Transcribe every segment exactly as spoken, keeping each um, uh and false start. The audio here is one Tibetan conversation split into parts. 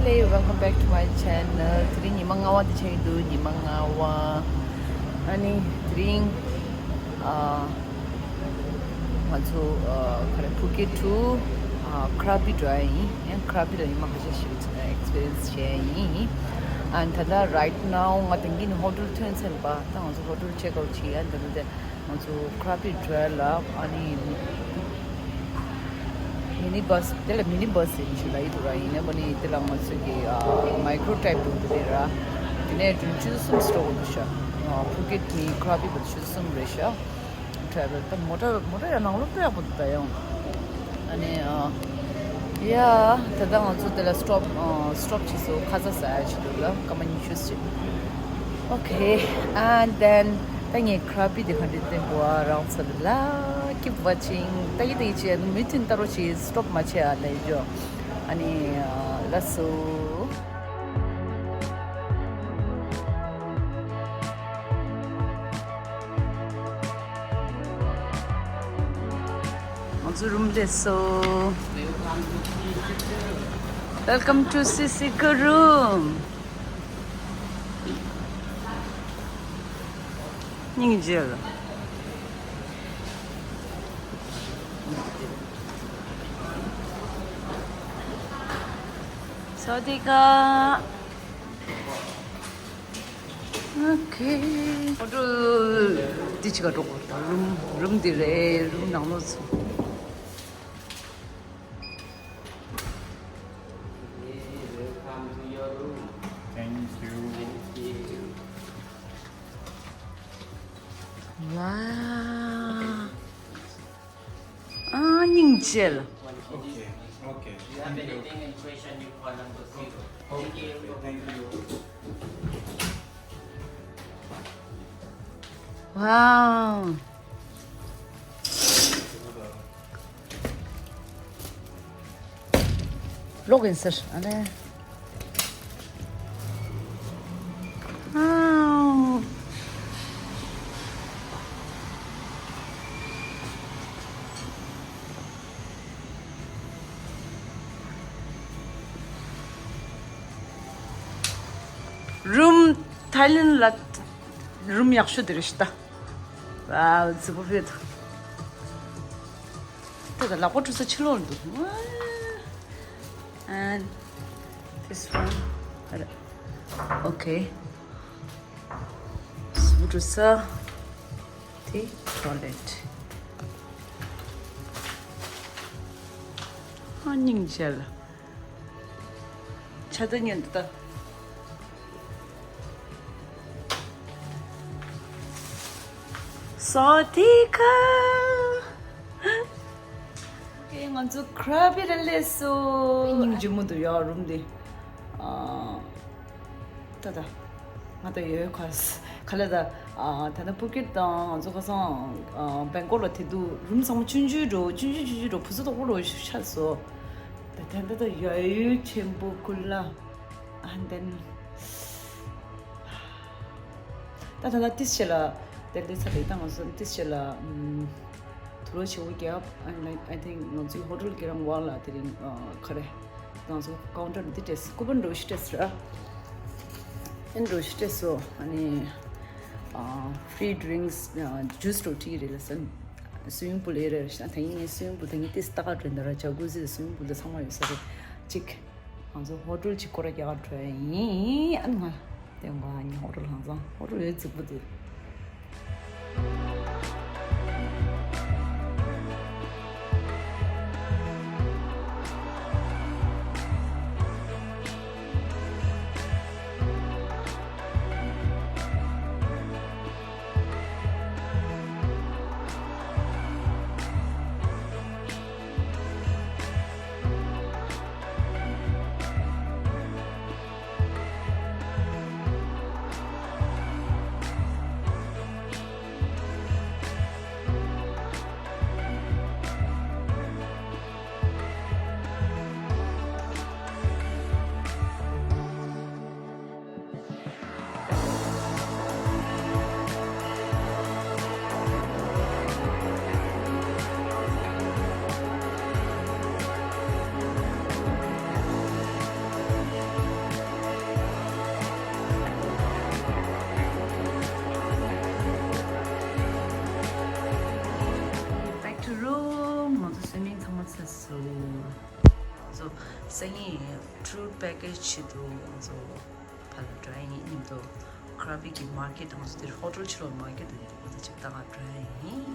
Hey, welcome back to my channel. དེ་རིང་ཉི་མ་ལྔ་པ་དེ་ཆགས་ཀྱི་འདུག་ཉི་མ་ལྔ་པ། ཨ་ནི་དེ་རིང་ཨ་ང་ཚོ་ཨ་ག་རེ་ཕུ་ཀེ་ཊུ་ཨ་ཀྲ་བི་འགྲོ་ཡ་ཡིན། ཡང་ཀྲ་བི་ལ་ཉི་མ་ཁ་ཤས་ཤིག་ཨེག་སི་པི་རི་ཡན་སི་བྱས་ཡ་ཡིན། ཨ་ནི་ད་ལྟ་right now ང་དང་གི་ནི་ཧོ་ཊེལ་ཐོན་ཚར་བ། ད་ང་ཚོ་ཧོ་ཊེལ་ཅེག་ཨའུཊ་བྱེད་ཡ་འདི་ལ་དེ། ང་ཚོ་ཀྲ་བི་འགྲོ་ཡ་ལ་ཨ་ནི་མི་ནི་བྷ་སི། དེ་ལ་མི་ནི་བྷ་སི་ཟེར་ནས་ཞུ་ལ་ཡི་འདུག་ར། ཡིན་ནའི་བ་ནི་དེ་ལ་ང་ཚོ་གི་ཨ་མའི་ཀྲོ་ཊའིབ་འདུག་དེ་རེད་ར། དེ་ནས་དྲུང་ཆུ་ཚོད་གསུམ་སི་ཊོབ་འདུག་ཤག་ཨ་ཕུ་ཀེ་ཊི་ནས་ཀྲ་བི་བར་ཆུ་ཚོད་གསུམ་རེད་ཤག་ཊེ་རེ་ཝལ་ད་མོ་ཊ་མོ་ཊ་ཡང་ནང་ལོགས་དཔེ་ཡག་པོ་འདུག་ད་ཡང་། ཨ་ནི་ཨ་ཡ་ད་ལྟ་ང་ཚོ་དེ་ལ་སི་ཊོབ་ཨ་སི་ཊོབ་བྱས་སོང་། ཁ་ཟས་ཟ་ཡ་ཅིག་འདུག་ལ་སྐར་མ་ཉི་ཤུ་ཅིག Okay, and then ད་ངས་ཀྲ་བི་དེ་ག་འདྲ་བསྟན་པོ་ཨ་རང་ཚོ་ལ། Keep watching. ད་ཡི་ད་ཡི་ཅེ་མི་ཐུན་ད་རོ་ཅི་སི་ཊོབ་མ་བྱེད་ཨ་ལེ་ཇོ། ཨ་ནི་ཨ་ལ་སོ། ང་ཚོ་རུམ་སླེབས་སོང་། Welcome to སི་སི་ཀི་རུམ། སྙིང་རྗེ་ལ། སྭ་ཝ་དི་ཀ། Okay. ཧོ་ཊེལ་འདི་ཅིག་ག་འགྲོ་དགོས་རེད། རུམ་རུམ་འདི་རེད། རུམ་ནང་ལོགས་སུ། Welcome to your room. Thank you. Thank you. Wow. ཨ་སྙིང་རྗེ་ལ། Okay, okay. If you have anything in question, you call number zero. Thank you. Thank you. Wow. ལོག་ཡིན་ཟེར་ཨ་ལེ། ཨའོ། རུམ། ཐའི་ལེན་ལ་རུམ་ཡག་ཤོས་དེ་རེད་ཤག་ད། Wow, it's so beautiful. ད་ད་ལག་པ་འཁྲུ་ས་ཕྱི་ལོགས་འདུག And this one. Okay. འཁྲུ་ས་དེ་toilet. ཨ་སྙིང་རྗེ་ལ། ཆ་ད་ཉན་ད། སྭ་ཝ་དི་ཀ། ཨེ་ང་ཚོ་ཀྲ་བི་ལ་སླེབས་སོང་། སྙིང་རྗེ་མོ་འདུག་ཡ་རུམ་འདི། ཨ། ད་ད། ང་ད་ཡོད་ཁ་ཁ་ལ་ད། ཨ་ད་ད་ཕུ་ཀེ་ཊི་དང་ང་ཚོ་ཁ་སང་ཨ་བེང་ཀོག་ལ་དེ་དུས་རུམ་ཚང་མ་ཆུང་ཆུང་འགྲོ། ཆུང་ཆུང་ཆུང་ཆུང་འགྲོ། ཕུ་ཚུ་དོག་པོ་འགྲོ་ཤག་སོ། ད་ད་ད་ད་ཡ་ཡུལ་ཆེན་པོ་ཁུ་ལ། And then ད་ད་ད་ཏིས་ཆེ་ལ་དེ་ལས་ཚ་རེད། ད་ང་ཚོ་ཏིས་ཆེ་ལ་ཨམ། དུག་ལོག་ཆེ་བོ་རྒྱབ། And like, I think ང་ཚོའི་ཧོ་ཊེལ་གྱི་རང་དབང་ལ་དེ་རིང་ཨ་ག་རེ། ང་ཚོ་ཀའུན་ཊར་འདི་སྤྲད་སོང་། ཀུ་པན་འགྲོ་ཤི་སྤྲད་སོང་ར། ཨེ་འགྲོ་ཤི་སྤྲད་སོང་། ཨ་ནི་ཨ་ཕི་རི་ཌི་རིང་སི་ཨ་ཇུས་འགྲོ་ཁྲིད་རེད་ལ་སན། སུ་ཝིམ་པུལ་ཨེ་རེ་རེ་ཤ་ཐ་ཡིན་ངའི་སུ་ཝིམ་པུལ་ད་ངའི་ཏིས་ལྟ་ག་འགྲོ་འདི་ར་ཇ་ཀུ་ཟི་སུ་ཝིམ་པུལ་ད་ཚང་མ་ཡོད་ས་རེད་ཅིག་ང་ཚོ་ཧོ་ཊེལ་གཅིག་སྐོར་ར་རྒྱག་ག་འགྲོ་ཡ་ཡིན། ཨ་ནི་ང་དེ་ང་ཧོ་ཊེལ་ཧང་སང་ཧོ་ཊེལ་ཡོད་རྫིག་པོ་དེ། སང་ཉིན་ཊུར་པེ་ཀེ་ཇི་ཆེད་དུ་ང་ཚོ་ཕར་ལ་འགྲོ་ཡ་ཡིན། མཉམ་དུ་ཀ་ར་བི་གི་མར་ཀེ་ཊི་དང་ང་ཚོ་དེར་ཧོ་ཊེལ་ཕྱི་ལོགས་མར་ཀེ་ཊི་དང་ང་ཚོ་ཆིབས་བཏང་ང་འགྲོ་ཡ་ཡིན།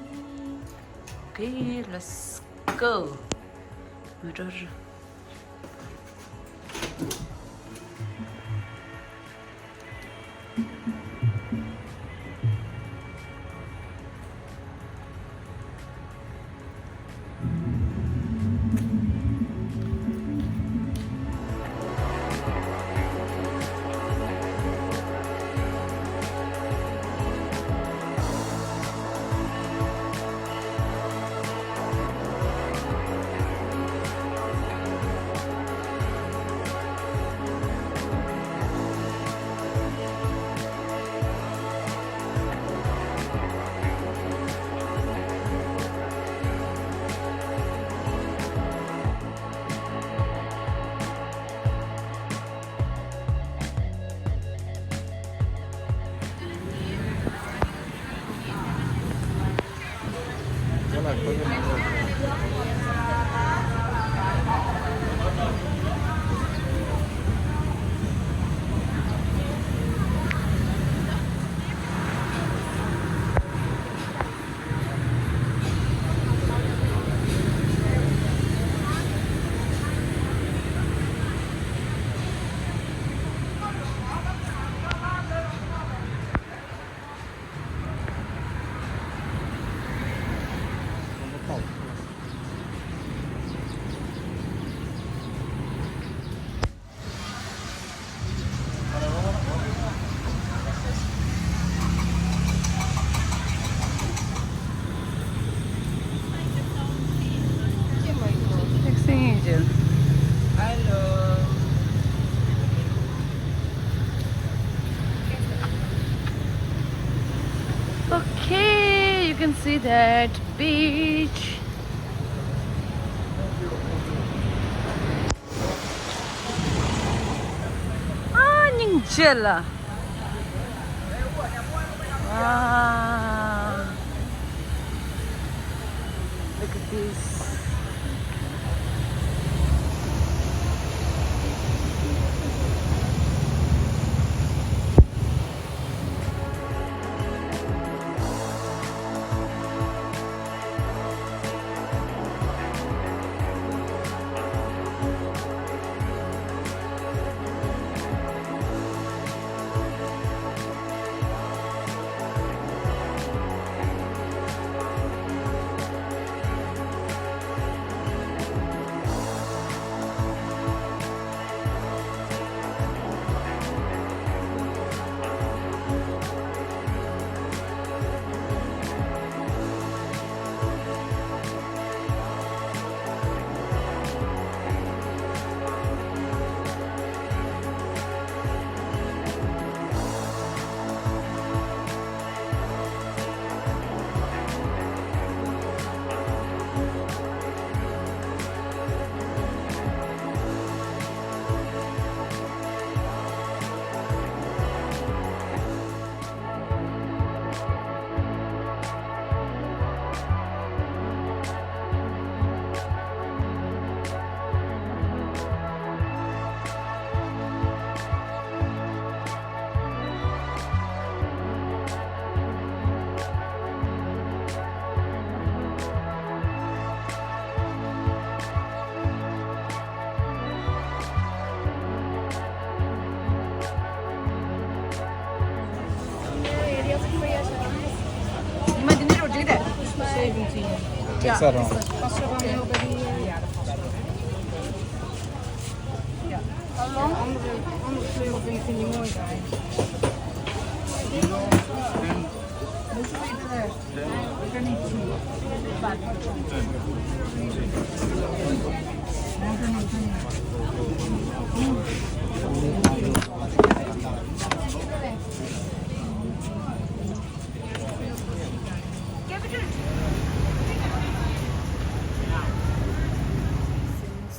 Okay, let's go. ང་འགྲོ། Okay, you can see that beach. ཨ། སྙིང་རྗེ་ལ། ཨ། Look at this.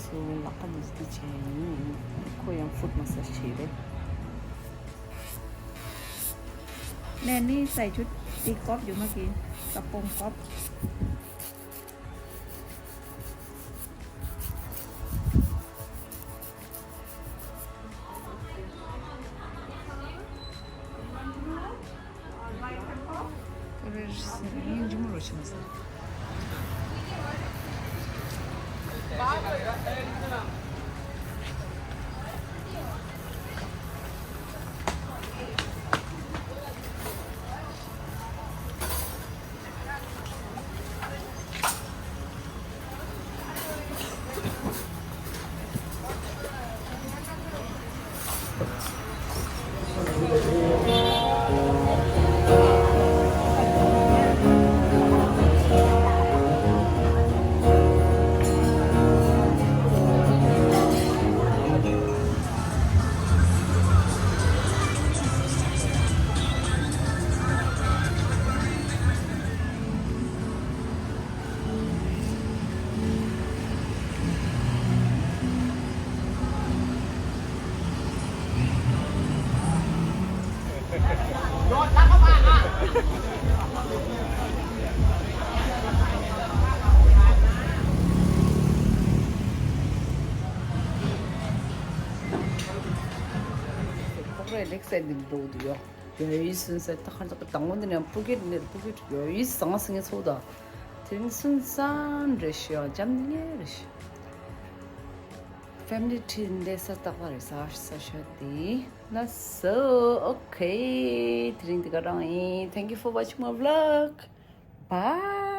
སོ་ལག་པ་ནས་འདི་བྱས་ཡིན། ཁོ་ཡང་ཕུཊ་མ་སཱཇ་བྱས་རེད། ནས་ནི་སའི་ཆུ་ཏིག་ཀོབ་ཡོད་མ་གི་ས་པོང་ཀོབ། ཕོག་རེ་ལེགས་སེ་འདི་འགྲོ་འདུག་ཡོ། ཡོ་ཡི་སུན་སེ་ད་ཁར་ད་དང་པོ་འདི་ནས་ཕུ་ཀེད་ནས་ཕུ་ཀེད་ཡོ་ཡི་ཟང་ཟིང་ངེ་ཚོ་ད། དེ་རིང་སུན་སན་རེ་ཤི་ཡ་འཇམ་ནི་རེ་ཤི། ཕེ་མི་ལི་ཁྲིད་འདི་ས་རྟག་པ་རེད་ས་ས་ཤོད་དེ། ན་སོ་ཨོ་ཁེ། དེ་རིང་འདི་ག་རང་ཡིན། Thank you for watching my vlog. Bye.